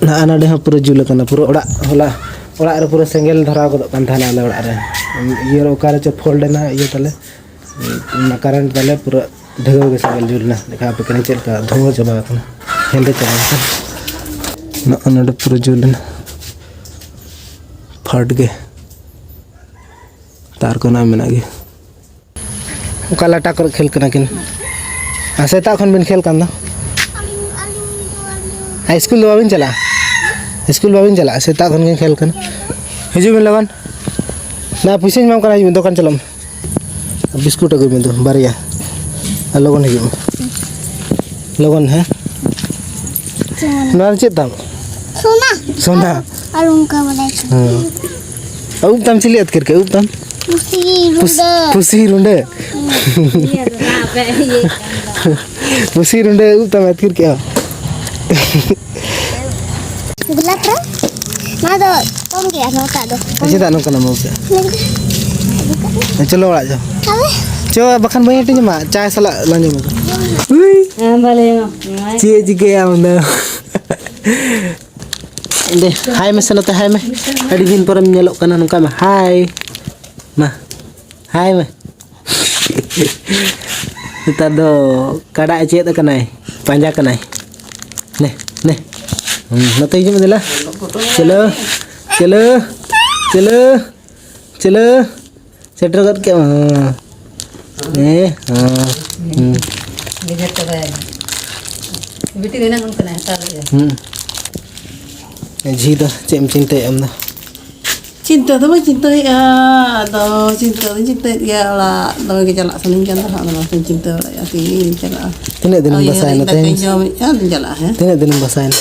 ᱱᱟᱜᱼᱟ ᱱᱟᱰᱮ ᱦᱚᱸ ᱯᱩᱨᱟᱹ ᱡᱩᱞ ᱟᱠᱟᱱᱟ᱾ ᱯᱩᱨᱟᱹ ᱚᱲᱟᱜ, ᱦᱚᱞᱟ ᱚᱲᱟᱜ ᱨᱮ ᱯᱩᱨᱟᱹ ᱥᱮᱸᱜᱮᱞ ᱫᱷᱚᱨᱟᱣ ᱜᱚᱫᱚᱜ ᱠᱟᱱ ᱛᱟᱦᱮᱱᱟ ᱟᱞᱮ ᱚᱲᱟᱜ ᱨᱮ᱾ ᱤᱭᱟᱹ ᱨᱮ ᱚᱠᱟᱨᱮ ᱪᱚ ᱯᱷᱚᱞᱴ ᱮᱱᱟ, ᱤᱭᱟᱹ ᱛᱟᱞᱮ᱾ ᱚᱱᱟ ᱠᱟᱨᱮᱱᱴ ᱛᱟᱞᱮ ᱯᱩᱨᱟᱹ ᱫᱷᱩᱣᱟᱹ ᱜᱮ ᱥᱮᱸᱜᱮᱞ ᱡᱩᱞ ᱮᱱᱟ᱾ ᱫᱮᱠᱷᱟᱣ ᱟᱯᱮ ᱠᱟᱹᱱᱟᱹᱧ ᱪᱮᱫ ᱞᱮᱠᱟ ᱫᱷᱩᱣᱟᱹ ᱪᱟᱵᱟ ᱟᱠᱟᱱᱟ, ᱦᱮᱸᱫᱮ ᱪᱟᱵᱟ ᱟᱠᱟᱱᱟ᱾ ᱱᱚᱜᱼᱚ ᱱᱚᱰᱮ ᱯᱩᱨᱟᱹ ᱡᱩᱞ ᱮᱱᱟ, ᱯᱷᱟᱴ ᱜᱮ, ᱛᱟᱨ ᱠᱚ ᱱᱟ ᱢᱮᱱᱟᱜ ᱜᱮ᱾ ᱚᱠᱟ ᱞᱟᱴᱟ ᱠᱚᱨᱮ ᱠᱷᱮᱞ ᱠᱟᱱᱟ ᱠᱤᱱ? ᱟᱨ ᱥᱮᱛᱟᱜ ᱠᱷᱚᱱ ᱵᱤᱱ ᱠᱷᱮᱞ ᱠᱟᱱ ᱫᱚ? ᱟᱨ ᱥᱠᱩᱞ ᱫᱚ ᱵᱟᱵᱤᱱ ᱪᱟᱞᱟᱜᱼᱟ? ᱥᱠᱩᱞ ᱵᱟᱵᱤᱱ ᱪᱟᱞᱟᱜᱼᱟ? ᱥᱮᱛᱟᱜ ᱠᱷᱚᱱ ᱜᱮ ᱠᱷᱮᱞ ᱠᱟᱱᱟ᱾ ᱦᱤᱡᱩᱜ ᱵᱤᱱ ᱞᱚᱜᱚᱱ᱾ ᱱᱟ, ᱯᱚᱭᱥᱟᱧ ᱮᱢᱟᱢ ᱠᱟᱱᱟ, ᱦᱤᱡᱩᱜ ᱵᱤᱱ, ᱫᱚᱠᱟᱱ ᱪᱟᱞᱟᱜ ᱢᱮ᱾ ᱵᱤᱥᱠᱩᱴ ᱟᱹᱜᱩᱭ ᱢᱮ ᱫᱩ, ᱵᱟᱨᱭᱟ᱾ ᱟᱨ ᱞᱚᱜᱚᱱ ᱦᱤᱡᱩᱜ ᱢᱮ᱾ ᱞᱚᱜᱚᱱ, ᱦᱮᱸ? ᱱᱚᱣᱟ ᱫᱚ ᱪᱮᱫ ᱛᱟᱢ? ᱥᱳᱱᱟ᱾ ᱥᱳᱱᱟ? ᱟᱨ ᱚᱱᱠᱟ ᱵᱟᱰᱟᱭ ᱠᱟᱱᱟ᱾ ᱦᱮᱸ᱾ ᱩᱵ ᱛᱟᱢ ᱪᱤᱞᱤ ᱟᱹᱛᱠᱤᱨ ᱠᱮᱫ? ᱩᱵ ᱛᱟᱢ? ᱯᱩᱥᱤ ᱯᱩᱥ-, ᱨᱩᱸᱰᱟᱹ᱾ ᱯᱩᱥᱤ ᱨᱩᱸᱰᱟᱹ? ᱤᱭᱟᱹ ᱫᱚ ᱱᱟᱦᱟᱜ ᱯᱮ ᱤᱭᱟᱹᱭ ᱠᱟᱱ ᱫᱚ᱾ ᱯᱩᱥᱤ ᱨᱩᱸᱰᱟᱹ ᱩᱵ ᱛᱟᱢ ᱟᱹᱛᱠᱤᱨ ᱠᱮᱫᱼᱟ᱾ ᱜᱳᱞᱟᱯ ᱨᱮ? ᱱᱚᱣᱟ ᱫᱚ ᱠᱚᱢ ᱜᱮᱭᱟ, ᱱᱚᱣᱟᱴᱟᱜ ᱫᱚ᱾ ᱪᱮᱫᱟᱜ ᱱᱚᱝᱠᱟᱱᱟᱜ ᱢᱚᱡᱽ? ᱪᱚᱞᱚ ᱚᱲᱟᱜ ᱪᱚ᱾ ᱟᱵᱮ? ᱪᱚ, ᱵᱟᱠᱷᱟᱱ ᱵᱟᱹᱧ ᱦᱟᱹᱴᱤᱧ ᱟᱢᱟ, ᱪᱟᱭ ᱥᱟᱞᱟᱜ ᱞᱟᱝ ᱡᱚᱢᱟ᱾ ᱩᱭ! ᱦᱮᱸ, ᱵᱷᱟᱞᱮ ᱧᱚᱜ᱾ ᱪᱮᱫ ᱪᱤᱠᱟᱹᱭᱟ ᱟᱢ ᱫᱚ? ᱫᱮ, ᱦᱟᱭ ᱢᱮᱥᱮ ᱱᱚᱛᱮ, ᱦᱟᱭ ᱢᱮ᱾ ᱟᱹᱰᱤ ᱫᱤᱱ ᱯᱚᱨᱮᱢ ᱧᱮᱞᱚᱜ ᱠᱟᱱᱟ, ᱱᱚᱝᱠᱟ ᱢᱮ, ᱦᱟᱭ᱾ ᱢᱟ, ᱦᱟᱭ ᱢᱮ᱾ ᱱᱮᱛᱟᱨ ᱫᱚ ᱠᱟᱰᱟ ᱮ ᱪᱮᱫ ᱟᱠᱟᱱᱟᱭ, ᱯᱟᱸᱡᱟ ᱠᱟᱱᱟᱭ᱾ ᱱᱮ, ᱱᱮ᱾ ᱦᱩᱸ, ᱱᱚᱛᱮ ᱦᱤᱡᱩᱜ ᱢᱮ ᱫᱮᱞᱟ᱾ ᱪᱚᱞᱚ, ᱪᱚᱞᱚ᱾ ᱪᱮᱞᱮ, ᱪᱮᱞᱮ, ᱥᱮᱴᱮᱨ ᱜᱚᱫ ᱠᱮᱫ ᱢᱟ᱾ ᱦᱮᱸ, ᱦᱮᱸ, ᱦᱮᱸ᱾ ᱜᱮᱡᱮᱨ ᱪᱟᱵᱟᱭᱮᱱᱟ᱾ ᱵᱤᱴᱤ ᱫᱚ ᱮᱱᱟᱝ ᱠᱷᱚᱱ ᱦᱟᱛᱟᱣ ᱞᱮᱫᱼᱟ᱾ ᱦᱩᱸ᱾ ᱮ ᱡᱷᱤ ᱫᱚ ᱪᱮᱫ ᱮᱢ ᱪᱤᱱᱛᱟᱹᱭᱮᱫ ᱟᱢ ᱫᱚ? ᱪᱤᱱᱛᱟᱹ ᱫᱚ ᱵᱟᱹᱧ ᱪᱤᱱᱛᱟᱹᱭᱮᱫᱼᱟ, ᱟᱫᱚ ᱪᱤᱱᱛᱟᱹ ᱫᱚᱧ ᱪᱤᱱᱛᱟᱹᱭᱮᱫ ᱜᱮᱭᱟ, ᱚᱲᱟᱜ ᱫᱚᱢᱮ ᱜᱮ ᱪᱟᱞᱟᱜ ᱥᱟᱱᱟᱧ ᱠᱟᱱ ᱛᱟᱦᱮᱸᱫ, ᱟᱫᱚ ᱚᱱᱟᱛᱮᱧ ᱪᱤᱱᱛᱟᱹ ᱵᱟᱲᱟᱭᱮᱫᱼᱟ, ᱛᱤᱱ ᱨᱮᱧ ᱪᱟᱞᱟᱜᱼᱟ᱾ ᱛᱤᱱᱟᱹᱜ ᱫᱤᱱᱮᱢ ᱩᱭᱦᱟᱹᱨ ᱵᱟᱥᱟᱭᱮᱱᱟ ᱫᱟᱠᱟᱧ ᱛᱮᱦᱮᱧ? ᱡᱚᱢᱮᱫᱼᱟ, ᱟᱫᱚᱧ ᱪᱟᱞᱟᱜᱼᱟ, ᱦᱮᱸ᱾ ᱛᱤᱱᱟᱹᱜ ᱫᱤᱱᱮᱢ ᱵᱟᱥᱟᱭᱮᱱᱟ?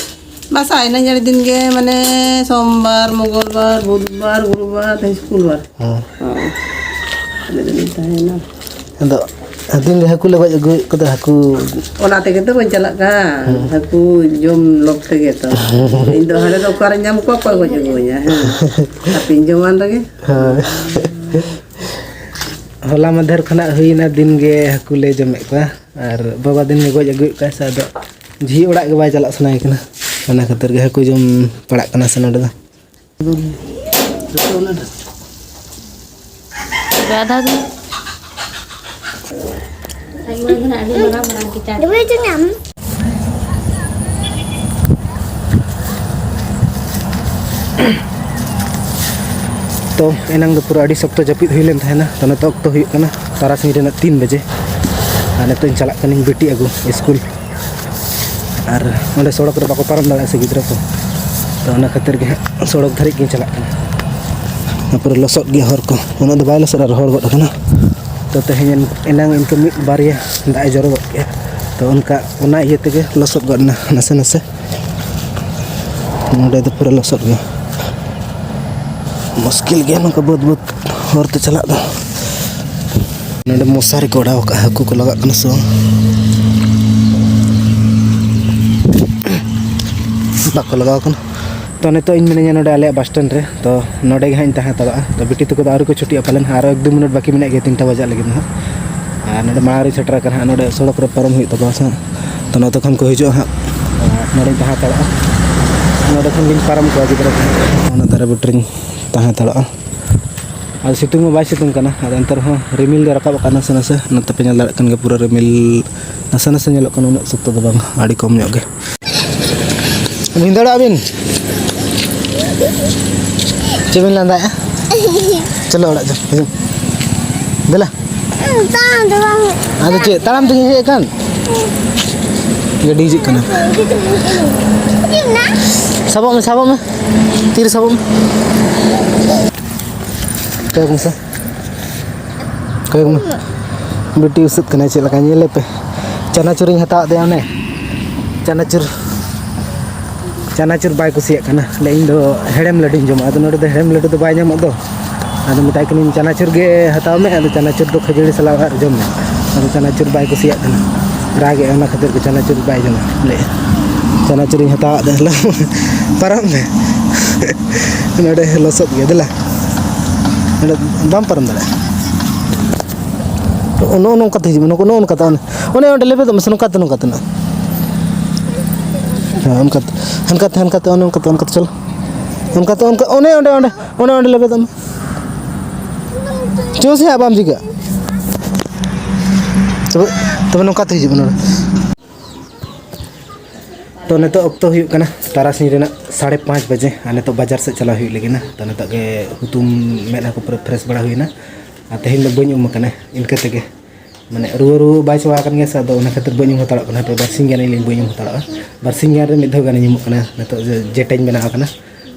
ᱵᱟᱥᱟᱭᱮᱱᱟᱹᱧ ᱟᱹᱰᱤ ᱫᱤᱱ ᱜᱮ, ᱢᱟᱱᱮ ᱥᱳᱢᱵᱟᱨ, ᱢᱚᱝᱜᱚᱞᱵᱟᱨ, ᱵᱩᱫᱷᱵᱟᱨ, ᱜᱩᱨᱩᱵᱟᱨ, ᱛᱮᱦᱮᱧ ᱥᱩᱠᱩᱞᱵᱟᱨ᱾ ᱦᱮᱸ᱾ ᱦᱳᱭ᱾ ᱟᱹᱰᱤ ᱫᱤᱱᱤᱧ ᱛᱟᱦᱮᱸᱭᱮᱱᱟ᱾ ᱟᱫᱚ ᱫᱤᱱ ᱜᱮ ᱦᱟᱹᱠᱩ ᱞᱮ ᱜᱚᱡ ᱟᱹᱜᱩᱭᱮᱫ ᱠᱚᱫᱚ, ᱦᱟᱹᱠᱩ᱾ ᱚᱱᱟ ᱛᱮᱜᱮ ᱛᱚ ᱵᱟᱹᱧ ᱪᱟᱞᱟᱜ ᱠᱟᱱ᱾ ᱦᱮᱸ᱾ ᱦᱟᱹᱠᱩ ᱡᱚᱢ ᱞᱚᱵᱽ ᱛᱮᱜᱮ ᱛᱚ᱾ ᱤᱧ ᱫᱚ ᱦᱟᱸᱰᱮ ᱫᱚ ᱚᱠᱟᱨᱮᱧ ᱧᱟᱢ ᱠᱚᱣᱟ, ᱚᱠᱚᱭ ᱜᱚᱡ ᱟᱹᱜᱩᱣᱟᱹᱧᱟ? ᱦᱮᱸ᱾ ᱟᱯᱮᱧ ᱡᱚᱢᱟᱱ ᱨᱮᱜᱮ᱾ ᱦᱳᱭ᱾ ᱦᱚᱞᱟ ᱢᱟᱫᱷᱮᱨ ᱠᱷᱚᱱᱟᱜ ᱦᱩᱭᱱᱟ, ᱫᱤᱱ ᱜᱮ ᱦᱟᱹᱠᱩ ᱞᱮ ᱡᱚᱢᱮᱫ ᱠᱚᱣᱟ᱾ ᱟᱨ ᱵᱟᱵᱟ ᱫᱤᱱ ᱜᱮ ᱜᱚᱡ ᱟᱹᱜᱩᱭᱮᱫ ᱠᱚᱣᱟ ᱥᱮ, ᱟᱫᱚ ᱡᱷᱤ ᱚᱲᱟᱜ ᱜᱮ ᱵᱟᱭ ᱪᱟᱞᱟᱜ ᱥᱟᱱᱟᱭᱮ ᱠᱟᱱᱟ᱾ ᱚᱱᱟ ᱠᱷᱟᱹᱛᱤᱨ ᱜᱮ ᱦᱟᱹᱠᱩ ᱡᱚᱢ ᱯᱟᱲᱟᱜ ᱠᱟᱱᱟ ᱥᱮ ᱱᱚᱰᱮ ᱫᱚ᱾ ᱟᱫᱷᱟ ᱫᱤᱱ᱾ ᱟᱹᱰᱤ ᱢᱟᱨᱟᱝ ᱢᱟᱨᱟᱝ ᱠᱮᱪᱟᱜ᱾ ᱛᱚ, ᱮᱱᱟᱝ ᱫᱚ ᱯᱩᱨᱟᱹ ᱟᱹᱰᱤ ᱥᱚᱠᱛᱚ ᱡᱟᱹᱯᱤᱫ ᱦᱩᱭ ᱞᱮᱱ ᱛᱟᱦᱮᱱᱟ᱾ ᱛᱚ, ᱱᱤᱛᱚᱜ ᱚᱠᱛᱚ ᱦᱩᱭᱩᱜ ᱠᱟᱱᱟ ᱛᱟᱨᱟᱥᱤᱧ ᱨᱮᱱᱟᱜ ᱛᱤᱱ ᱵᱟᱡᱮ᱾ ᱟᱨ ᱱᱤᱛᱚᱜ ᱤᱧ ᱪᱟᱞᱟᱜ ᱠᱟᱹᱱᱟᱹᱧ ᱵᱤᱴᱤ ᱟᱹᱜᱩ ᱥᱠᱩᱞ᱾ ᱟᱨ ᱚᱸᱰᱮ ᱥᱚᱲᱚᱠ ᱨᱮ ᱵᱟᱠᱚ ᱯᱟᱨᱚᱢ ᱫᱟᱲᱮᱭᱟᱜᱼᱟ ᱥᱮ ᱜᱤᱫᱽᱨᱟᱹ ᱠᱚ, ᱛᱚ ᱚᱱᱟ ᱠᱷᱟᱹᱛᱤᱨ ᱜᱮ ᱦᱟᱸᱜ ᱥᱚᱲᱚᱠ ᱫᱷᱟᱹᱨᱤᱡ ᱜᱤᱧ ᱪᱟᱞᱟᱜ ᱠᱟᱱᱟ᱾ ᱯᱩᱨᱟᱹ ᱞᱚᱥᱚᱫ ᱜᱮᱭᱟ ᱦᱚᱨ ᱠᱚ, ᱩᱱᱟᱹᱜ ᱫᱚ ᱵᱟᱭ ᱞᱚᱥᱚᱫᱟ, ᱨᱚᱦᱚᱲ ᱜᱚᱫ ᱟᱠᱟᱱᱟ᱾ ᱛᱚ ᱛᱮᱦᱮᱧ ᱮᱱ-, ᱮᱱᱟᱝ ᱤᱱᱠᱟᱹ ᱢᱤᱫ ᱵᱟᱨᱭᱟ ᱫᱟᱜ ᱮ ᱡᱚᱨᱚ ᱜᱚᱫ ᱠᱮᱜᱼᱟ, ᱛᱚ ᱚᱱᱠᱟ ᱚᱱᱟ ᱤᱭᱟᱹ ᱛᱮᱜᱮ ᱞᱚᱥᱚᱫ ᱜᱚᱫ ᱮᱱᱟ ᱱᱟᱥᱮ ᱱᱟᱥᱮ᱾ ᱱᱚᱰᱮ ᱫᱚ ᱯᱩᱨᱟᱹ ᱞᱚᱥᱚᱫ ᱜᱮᱭᱟ, ᱢᱩᱥᱠᱤᱞ ᱜᱮᱭᱟ ᱱᱚᱝᱠᱟ ᱵᱟᱹᱫᱽ ᱵᱟᱹᱫᱽ ᱦᱚᱨ ᱛᱮ ᱪᱟᱞᱟᱜ ᱫᱚ᱾ ᱱᱚᱰᱮ ᱢᱚᱥᱟᱨᱤ ᱠᱚ ᱚᱰᱟᱣ ᱟᱠᱟᱫᱼᱟ, ᱦᱟᱹᱠᱩ ᱠᱚ ᱞᱟᱜᱟᱜ ᱠᱟᱱᱟ ᱥᱮ ᱵᱟᱝ? ᱵᱟᱠᱚ ᱞᱟᱜᱟᱣ ᱠᱟᱱᱟ᱾ ᱛᱚ, ᱱᱤᱛᱚᱜ ᱤᱧ ᱢᱤᱱᱟᱹᱧᱟ ᱱᱚᱰᱮ ᱟᱞᱮᱭᱟᱜ bus stand ᱨᱮ᱾ ᱛᱚ, ᱱᱚᱰᱮ ᱜᱮ ᱦᱟᱸᱜ ᱤᱧ ᱛᱟᱦᱮᱸ ᱦᱟᱛᱟᱲᱚᱜᱼᱟ᱾ ᱛᱚ, ᱵᱤᱴᱤ ᱛᱟᱠᱚ ᱫᱚ ᱟᱹᱣᱨᱤ ᱠᱚ ᱪᱷᱩᱴᱤᱜᱼᱟ ᱯᱟᱞᱮᱱ, ᱟᱨᱚ ᱮᱠ ᱫᱩ ᱢᱤᱱᱤᱴ ᱵᱟᱹᱠᱤ ᱢᱮᱱᱟᱜ ᱜᱮᱭᱟ ᱛᱤᱱᱴᱟ ᱵᱟᱡᱟᱜ ᱞᱟᱹᱜᱤᱫ ᱦᱟᱸᱜ᱾ ᱟᱨ ᱱᱚᱰᱮ ᱢᱟᱲᱟᱝ ᱨᱤᱧ ᱥᱮᱴᱮᱨ ᱟᱠᱟᱱᱟ ᱦᱟᱸᱜ, ᱱᱚᱰᱮ ᱥᱚᱲᱚᱠ ᱨᱮ ᱯᱟᱨᱚᱢ ᱦᱩᱭᱩᱜ ᱛᱟᱠᱚᱣᱟ ᱥᱮ ᱦᱟᱸᱜ᱾ ᱛᱚ, ᱱᱚᱛᱮ ᱠᱷᱚᱱ ᱠᱚ ᱦᱤᱡᱩᱜᱼᱟ ᱦᱟᱸᱜ, ᱟᱨ ᱱᱚᱰᱮᱧ ᱛᱟᱦᱮᱸ ᱦᱟᱛᱟᱲᱚᱜᱼᱟ᱾ ᱱᱚᱰᱮ ᱠᱷᱚᱱ ᱜᱤᱧ ᱯᱟᱨᱚᱢ ᱠᱚᱣᱟ ᱜᱤᱫᱽᱨᱟᱹ ᱠᱚ᱾ ᱚᱱᱟ ᱫᱟᱨᱮ ᱵᱩᱴᱟᱹ ᱨᱤᱧ ᱛᱟᱦᱮᱸ ᱦᱟᱛᱟᱲᱚᱜᱼᱟ᱾ ᱟᱫᱚ ᱥᱤᱛᱩᱝ ᱢᱟ ᱵᱟᱭ ᱥᱤᱛᱩᱝ ᱠᱟᱱᱟ, ᱟᱫᱚ ᱮᱱᱛᱮ ᱨᱮᱦᱚᱸ ᱨᱤᱢᱤᱞ ᱫᱚ ᱨᱟᱠᱟᱵ ᱟᱠᱟᱱᱟ ᱱᱟᱥᱮ ᱱᱟᱥᱮ, ᱱᱚᱛᱮ ᱯᱮ ᱧᱮᱞ ᱫᱟᱲᱮᱭᱟᱜ ᱠᱟᱱ ᱜᱮᱭᱟ, ᱯᱩᱨᱟᱹ ᱨᱤᱢᱤᱞ ᱱᱟᱥᱮ ᱱᱟᱥᱮ ᱧᱮᱞᱚᱜ ᱠᱟᱱᱟ, ᱩᱱᱟᱹᱜ ᱥᱚᱠᱛᱚ ᱫᱚ ᱵᱟᱝ, ᱟᱹᱰᱤ ᱠᱚᱢ ᱧᱚᱜ ᱜᱮ᱾ ᱵᱷᱤᱸᱫᱟᱹᱲᱟᱜ ᱵᱤᱱ᱾ ᱪᱮᱫ ᱵᱮᱱ ᱞᱟᱸᱫᱟᱭᱮᱜᱼᱟ? ᱪᱚᱞᱚ ᱚᱲᱟᱜ ᱪᱚ, ᱦᱤᱡᱩᱜ᱾ ᱫᱮᱞᱟ᱾ ᱛᱟᱲᱟᱢ ᱫᱚ ᱵᱟᱝ᱾ ᱟᱫᱚ ᱪᱮᱫ, ᱛᱟᱲᱟᱢ ᱛᱮᱜᱮ ᱦᱮᱡ ᱟᱠᱟᱱ? ᱜᱟᱹᱰᱤ ᱦᱤᱡᱩᱜ ᱠᱟᱱᱟ᱾ ᱦᱤᱡᱩᱜ ᱢᱮ᱾ ᱥᱟᱵᱚᱜ ᱢᱮ, ᱥᱟᱵᱚᱜ ᱢᱮ᱾ ᱛᱤᱨᱮ ᱥᱟᱵᱚᱜ ᱢᱮ? ᱠᱚᱭᱚᱜ ᱢᱮᱥᱮ᱾ ᱠᱚᱭᱚᱜ ᱢᱮ᱾ ᱵᱤᱴᱤ ᱩᱥᱟᱹᱫ ᱠᱟᱱᱟᱭ ᱪᱮᱫ ᱞᱮᱠᱟ, ᱧᱮᱞᱮ ᱯᱮ᱾ ᱪᱟᱱᱟᱪᱩᱨᱤᱧ ᱦᱟᱛᱟᱣᱟᱫ ᱛᱟᱭᱟ, ᱚᱱᱮ ᱪᱟᱱᱟᱪᱩᱨ᱾ ᱪᱟᱱᱟᱪᱩᱨ ᱵᱟᱭ ᱠᱩᱥᱤᱭᱟᱜ ᱠᱟᱱᱟ᱾ ᱞᱟᱹᱭ, "ᱤᱧ ᱫᱚ ᱦᱮᱲᱮᱢ ᱞᱟᱹᱰᱩᱧ ᱡᱚᱢᱟ᱾" ᱟᱫᱚ ᱱᱚᱰᱮ ᱫᱚ ᱦᱮᱲᱮᱢ ᱞᱟᱹᱰᱩ ᱫᱚ ᱵᱟᱭ ᱧᱟᱢᱚᱜ ᱫᱚ᱾ ᱟᱫᱚ ᱢᱮᱛᱟᱭ ᱠᱟᱹᱱᱟᱹᱧ, "ᱪᱟᱱᱟᱪᱩᱨ ᱜᱮ ᱦᱟᱛᱟᱣ ᱢᱮ, ᱟᱫᱚ ᱪᱟᱱᱟᱪᱩᱨ ᱫᱚ ᱠᱷᱟᱹᱡᱟᱹᱲᱤ ᱥᱟᱞᱟᱜ ᱟᱨ ᱡᱚᱢ ᱢᱮ᱾" ᱟᱫᱚ ᱪᱟᱱᱟᱪᱩᱨ ᱵᱟᱭ ᱠᱩᱥᱤᱭᱟᱜ ᱠᱟᱱᱟ, ᱨᱟᱜᱮᱜᱼᱟ, ᱚᱱᱟ ᱠᱷᱟᱹᱛᱤᱨ ᱜᱮ ᱪᱟᱱᱟᱪᱩᱨ ᱵᱟᱭ ᱡᱚᱢᱟ᱾ ᱞᱟᱹᱭ, ᱪᱟᱱᱟᱪᱩᱨᱤᱧ ᱦᱟᱛᱟᱣᱟᱫ ᱛᱟᱭᱟ᱾ ᱯᱟᱨᱚᱢ ᱢᱮ᱾ ᱱᱚᱰᱮ ᱞᱚᱥᱚᱫ ᱜᱮᱭᱟ, ᱫᱮᱞᱟ᱾ ᱱᱚᱰᱮ ᱵᱟᱢ ᱯᱟᱨᱚᱢ ᱫᱟᱲᱮᱭᱟᱜᱼᱟ᱾ ᱱᱚᱜᱼᱚ ᱱᱚᱝᱠᱟᱛᱮ ᱦᱤᱡᱩᱜ ᱢᱮ, ᱱᱚᱜᱼᱚ ᱱᱚᱝᱠᱟᱛᱮ, ᱚᱱᱮ, ᱚᱱᱮ ᱚᱸᱰᱮ ᱞᱮᱵᱮᱫᱚᱜ ᱢᱮᱥᱮ, ᱱᱚᱝᱠᱟᱛᱮ, ᱱᱚᱝᱠᱟᱛᱮ ᱱᱟᱜ᱾ ᱦᱮᱸ, ᱚᱱᱠᱟᱛᱮ, ᱦᱟᱱᱠᱟᱛᱮ, ᱦᱟᱱᱠᱟᱛᱮ, ᱚᱱᱮ ᱚᱱᱠᱟᱛᱮ, ᱚᱱᱠᱟᱛᱮ ᱪᱚᱞᱚ᱾ ᱚᱱᱠᱟᱛᱮ, ᱚᱱᱠᱟ, ᱚᱱᱮ ᱚᱸᱰᱮ, ᱚᱸᱰᱮ, ᱚᱱᱮ ᱚᱸᱰᱮ ᱞᱮᱵᱮᱫᱚᱜ ᱢᱮ᱾ ᱪᱚ ᱥᱮ ᱦᱟᱸᱜ ᱵᱟᱢ ᱪᱤᱠᱟᱹᱜᱼᱟ᱾ ᱛᱚᱵᱮ, ᱛᱚᱵᱮ ᱱᱚᱝᱠᱟᱛᱮ ᱦᱤᱡᱩᱜ ᱢᱮ ᱱᱚᱰᱮ᱾ ᱛᱚ, ᱱᱤᱛᱚᱜ ᱚᱠᱛᱚ ᱦᱩᱭᱩᱜ ᱠᱟᱱᱟ ᱛᱟᱨᱟᱥᱤᱧ ᱨᱮᱱᱟᱜ ᱥᱟᱲᱮ ᱯᱟᱸᱪ ᱵᱟᱡᱮ, ᱟᱨ ᱱᱤᱛᱚᱜ ᱵᱟᱡᱟᱨ ᱥᱮᱫ ᱪᱟᱞᱟᱣ ᱦᱩᱭᱩᱜ ᱞᱟᱹᱜᱤᱫ ᱱᱟ᱾ ᱛᱚ, ᱱᱤᱛᱚᱜ ᱜᱮ ᱦᱩᱛᱩᱢ ᱢᱮᱫ ᱦᱟᱸ ᱠᱚ ᱯᱩᱨᱟᱹ ᱯᱷᱨᱮᱥ ᱵᱟᱲᱟ ᱦᱩᱭᱱᱟ, ᱟᱨ ᱛᱮᱦᱮᱧ ᱫᱚ ᱵᱟᱹᱧ ᱩᱢ ᱟᱠᱟᱱᱟ, ᱤᱱᱠᱟᱹ ᱛᱮᱜᱮ᱾ ᱢᱟᱱᱮ, ᱨᱩᱣᱟᱹ, ᱨᱩᱣᱟᱹ ᱵᱟᱭ ᱪᱟᱵᱟ ᱟᱠᱟᱱ ᱜᱮᱭᱟ ᱥᱮ, ᱟᱫᱚ ᱚᱱᱟ ᱠᱷᱟᱹᱛᱤᱨ ᱵᱟᱹᱧ ᱩᱢ ᱦᱟᱛᱟᱲᱚᱜ ᱠᱟᱱᱟ᱾ ᱦᱟᱯᱮ, ᱵᱟᱨᱥᱤᱧ ᱜᱟᱱ ᱤᱧ ᱵᱟᱹᱧ ᱩᱢ ᱦᱟᱛᱟᱲᱚᱜᱼᱟ᱾ ᱵᱟᱨᱥᱤᱧ ᱜᱟᱱ ᱨᱮ ᱢᱤᱫ ᱫᱷᱟᱣ ᱜᱟᱱᱤᱧ ᱩᱢᱩᱜ ᱠᱟᱱᱟ᱾ ᱱᱤᱛᱚᱜ ᱡᱮ ᱡᱮᱴᱟᱧ ᱵᱮᱱᱟᱣ ᱟᱠᱟᱱᱟ,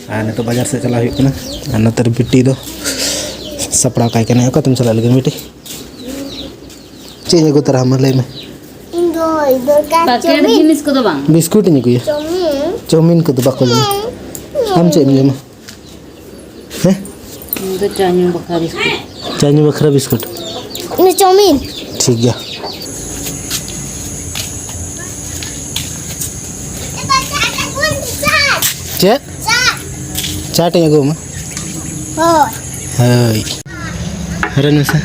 ᱟᱨ ᱱᱤᱛᱚᱜ ᱵᱟᱡᱟᱨ ᱥᱮᱫ ᱪᱟᱞᱟᱣ ᱦᱩᱭᱩᱜ ᱠᱟᱱᱟ᱾ ᱟᱨ ᱱᱚᱛᱮ ᱨᱮ ᱵᱤᱴᱤ ᱫᱚ ᱥᱟᱯᱲᱟᱣ ᱠᱟᱭ ᱠᱟᱱᱟ᱾ ᱚᱠᱟᱛᱮᱢ ᱪᱟᱞᱟᱜ ᱞᱟᱹᱜᱤᱫ, ᱵᱤᱴᱤ? ᱪᱮᱫ ᱤᱧ ᱟᱹᱜᱩ ᱛᱚᱨᱟ ᱟᱢᱟ, ᱞᱟᱹᱭ ᱢᱮ? ᱤᱧ ᱫᱚ ᱫᱚᱨᱠᱟᱨ ᱯᱮᱠᱮᱴ ᱪᱟᱣᱢᱤᱱ᱾ ᱡᱤᱱᱤᱥ ᱠᱚᱫᱚ ᱵᱟᱝ᱾ ᱵᱤᱥᱠᱩᱴ ᱤᱧ ᱟᱹᱜᱩᱭᱟ᱾ ᱪᱟᱣᱢᱤᱱ᱾ ᱪᱟᱣᱢᱤᱱ ᱠᱚᱫᱚ ᱵᱟᱠᱚ ᱡᱚᱢᱟ᱾ ᱟᱢ ᱪᱮᱫ ᱮᱢ ᱡᱚᱢᱟ? ᱦᱮᱸ? ᱤᱧ ᱫᱚ ᱪᱟ ᱧᱩ ᱵᱟᱠᱷᱨᱟ ᱵᱤᱥᱠᱩᱴ᱾ ᱪᱟ ᱧᱩ ᱵᱟᱠᱷᱨᱟ ᱵᱤᱥᱠᱩᱴ᱾ ᱤᱧ ᱫᱚ ᱪᱟᱣᱢᱤᱱ᱾ ᱴᱷᱤᱠ ᱜᱮᱭᱟ᱾ ᱪᱮᱫ? ᱪᱟᱴ ᱤᱧ ᱟᱹᱜᱩ ᱟᱢᱟ᱾ ᱦᱳᱭ᱾ ᱦᱳᱭ᱾ ᱦᱟᱹᱨᱟᱹᱭ ᱢᱮᱥᱮ᱾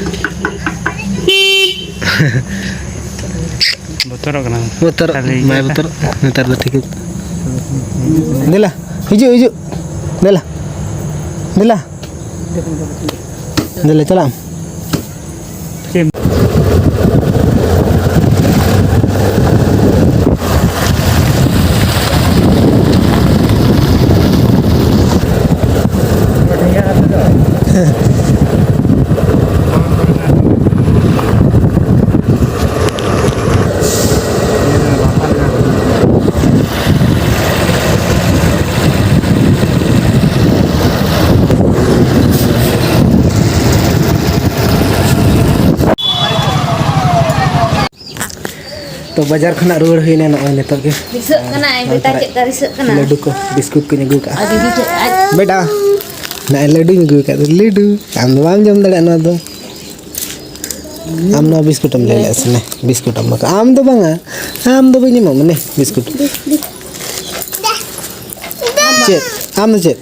ᱵᱚᱛᱚᱨᱚᱜ ᱠᱟᱱᱟ᱾ ᱵᱚᱛᱚᱨᱚᱜ ᱠᱷᱟᱹᱞᱤ ᱵᱟᱭ ᱤᱭᱟᱹ᱾ ᱵᱚᱛᱚᱨᱚᱜ᱾ ᱱᱮᱛᱟᱨ ᱫᱚ ᱴᱷᱤᱠ ᱜᱮ᱾ ᱫᱮᱞᱟ, ᱦᱤᱡᱩᱜ, ᱦᱤᱡᱩᱜ᱾ ᱫᱮᱞᱟ᱾ ᱫᱮᱞᱟ᱾ ᱫᱮᱞᱟ, ᱪᱟᱞᱟᱜ ᱟᱢ᱾ ᱪᱮᱫ? ᱛᱚ ᱵᱟᱡᱟᱨ ᱠᱷᱚᱱᱟᱜ ᱨᱩᱣᱟᱹᱲ ᱦᱩᱭᱱᱟ ᱱᱚᱜᱼᱚᱭ ᱱᱤᱛᱚᱜ ᱜᱮ᱾ ᱫᱤᱥᱟᱹᱜ ᱠᱟᱱᱟ ᱟᱡ ᱵᱮᱴᱟ ᱪᱮᱫ ᱞᱮᱠᱟ ᱫᱤᱥᱟᱹᱜ ᱠᱟᱱᱟ᱾ ᱞᱟᱹᱰᱩ ᱠᱚ ᱵᱤᱥᱠᱩᱴ ᱠᱚᱧ ᱟᱹᱜᱩ ᱠᱟᱜᱼᱟ᱾ ᱟᱨ ᱫᱤᱫᱤ ᱴᱷᱮᱡ ᱟᱡ ᱵᱮᱴᱟ, ᱱᱚᱜᱼᱚᱭ ᱞᱟᱹᱰᱩᱧ ᱟᱹᱜᱩ ᱠᱟᱜ ᱫᱚ, ᱞᱟᱹᱰᱩ᱾ ᱟᱢ ᱫᱚ ᱵᱟᱢ ᱡᱚᱢ ᱫᱟᱲᱮᱭᱟᱜᱼᱟ ᱱᱚᱣᱟ ᱫᱚ᱾ ᱟᱢ ᱱᱚᱣᱟ ᱵᱤᱥᱠᱩᱴ ᱮᱢ ᱞᱟᱹᱭ ᱞᱮᱫᱼᱟ ᱥᱮ? ᱱᱮ, ᱵᱤᱥᱠᱩᱴ ᱮᱢ ᱵᱟᱠᱷᱟᱱ ᱟᱢ ᱫᱚ ᱵᱟᱝᱟ, ᱟᱢ ᱫᱚ ᱵᱟᱹᱧ ᱮᱢᱟᱢᱟ᱾ ᱱᱮ ᱵᱤᱥᱠᱩᱴ᱾ ᱪᱮᱫ? ᱟᱢ ᱫᱚ ᱪᱮᱫ?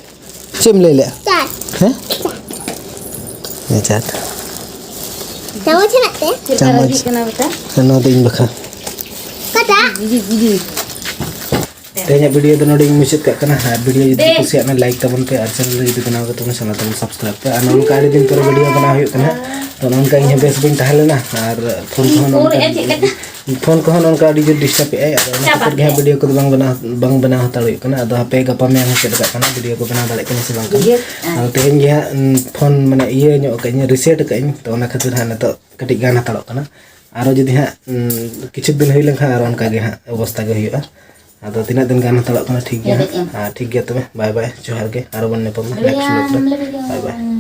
ᱪᱮᱫ ᱮᱢ ᱞᱟᱹᱭ ᱞᱮᱫᱼᱟ? ᱪᱟᱴ᱾ ᱦᱮᱸ? ᱦᱮᱸ, ᱪᱟᱴ᱾ ᱪᱟᱢᱚᱪ ᱦᱮᱱᱟᱜ ᱛᱮ? ᱪᱮᱫ ᱞᱮᱠᱟ ᱪᱟᱢᱚᱪ᱾ ᱞᱟᱹᱜᱤᱫ ᱠᱟᱱᱟ ᱵᱮᱴᱟ? ᱱᱚᱣᱟ ᱫᱚ ᱤᱧ ᱵᱟᱠᱷᱨᱟ᱾ ᱚᱠᱟᱴᱟᱜ? G G, G G. ᱛᱮᱦᱮᱧᱟᱜ ᱵᱷᱤᱰᱤᱭᱳ ᱫᱚ ᱱᱚᱰᱮ ᱜᱤᱧ ᱢᱩᱪᱟᱹᱫ ᱠᱟᱜ ᱠᱟᱱᱟ᱾ ᱟᱨ ᱵᱷᱤᱰᱤᱭᱳ ᱡᱩᱫᱤ ᱯᱮ ᱫᱮ᱾ ᱠᱩᱥᱤᱭᱟᱜ ᱠᱷᱟᱱ ᱞᱟᱭᱤᱠ ᱛᱟᱵᱚᱱ ᱯᱮ, ᱟᱨ ᱪᱮᱱᱮᱞ ᱨᱮ ᱡᱩᱫᱤ ᱵᱮᱱᱟᱣ ᱠᱟᱛᱮ ᱵᱚᱱ ᱥᱟᱱᱟ ᱛᱟᱵᱚᱱ ᱥᱟᱵᱥᱠᱨᱟᱭᱤᱵ ᱯᱮ᱾ ᱟᱨ ᱱᱚᱜᱼᱚ ᱱᱚᱝᱠᱟ ᱟᱹᱰᱤ ᱫᱤᱱ ᱯᱚᱨᱮ ᱵᱷᱤᱰᱤᱭᱳ ᱵᱮᱱᱟᱣ ᱦᱩᱭᱩᱜ ᱠᱟᱱᱟ᱾ ᱛᱚ ᱱᱚᱜᱼᱚ ᱱᱚᱝᱠᱟ ᱤᱧ ᱦᱚᱸ ᱵᱮᱥ ᱵᱟᱹᱧ ᱛᱟᱦᱮᱸ ᱞᱮᱱᱟ, ᱟᱨ ᱯᱷᱳᱱ ᱠᱚᱦᱚᱸ ᱱᱚᱝᱠᱟ ᱯᱷᱳᱱ ᱠᱚᱦᱚᱸ ᱱᱚᱝᱠᱟ ᱟᱹᱰᱤ ᱡᱳᱨ ᱰᱤᱥᱴᱟᱵ ᱮᱫ ᱟᱭ, ᱟᱫᱚ ᱚᱱᱟ ᱠᱷᱟᱹᱛᱤᱨ ᱜᱮ ᱦᱟᱸᱜ ᱵᱷᱤᱰᱤᱭᱳ ᱠᱚᱫᱚ ᱵᱟᱝ ᱵᱮᱱᱟᱣ, ᱵᱟᱝ ᱵᱮᱱᱟᱣ ᱦᱟᱛᱟᱲ ᱦᱩᱭᱩᱜ ᱠᱟᱱᱟ᱾ ᱟᱫᱚ ᱦᱟᱯᱮ ᱜᱟᱯᱟ ᱢᱮᱭᱟᱝ ᱦᱟᱸᱜ ᱪᱮᱫ ᱞᱮᱠᱟᱜ ᱠᱟᱱᱟ, ᱵᱷᱤᱰᱤᱭᱳ ᱠᱚ ᱵᱮᱱᱟᱣ ᱫᱟᱲᱮᱭᱟᱜ ᱠᱟᱱᱟ ᱥᱮ ᱵᱟᱝ ᱠᱟᱱᱟ᱾ ᱟᱫᱚ ᱛᱮᱦᱮᱧ ᱜᱮ ᱦᱟᱸᱜ, ᱩᱸ, ᱯᱷᱳᱱ ᱢᱟᱱᱮ ᱤᱭᱟᱹ ᱧᱚᱜ ᱠᱟᱜ ᱟᱹᱧ, ᱨᱤᱥᱮᱴ ᱠᱟᱜ ᱟᱹᱧ, ᱛᱚ ᱚᱱᱟ ᱠᱷᱟᱹᱛᱤᱨ ᱦᱟᱸᱜ ᱱᱤᱛᱚᱜ ᱠᱟᱹᱴᱤᱡ ᱜᱟᱱ ᱦᱟᱛᱟᱲᱚᱜ ᱠᱟᱱᱟ᱾ ᱟᱨᱚ ᱡᱩᱫᱤ ᱦᱟᱸᱜ, ᱩᱸ, ᱠᱤᱪᱷᱩ ᱫᱤᱱ ᱦᱩᱭ ᱞᱮᱱᱠᱷᱟᱱ ᱟᱨᱚ ᱚᱱᱠᱟ ᱜᱮ ᱦᱟᱸᱜ ᱚᱵᱚᱥᱛᱟ ᱜᱮ ᱦᱩᱭᱩᱜᱼᱟ᱾ ᱟᱫᱚ ᱛᱤᱱᱟᱹᱜ ᱫᱤᱱ ᱜᱟᱱ ᱦᱟᱛᱟᱲᱚᱜ ᱠᱟᱱᱟ, ᱴᱷᱤᱠ ᱜᱮᱭᱟ ᱦᱟᱸᱜ᱾ ᱟᱨ ᱴᱷᱤᱠ ᱜᱮᱭᱟ ᱛᱚᱵᱮ, ᱵᱟᱭ ᱵᱟᱭ, ᱡᱚᱦᱟᱨ ᱜᱮ, ᱟᱨᱚ ᱵᱚᱱ ᱧᱟᱯᱟᱢᱟ ᱱᱮᱠᱥᱴ ᱵᱞᱚᱜ ᱨᱮ᱾ ᱵᱟᱭ ᱵᱟᱭ᱾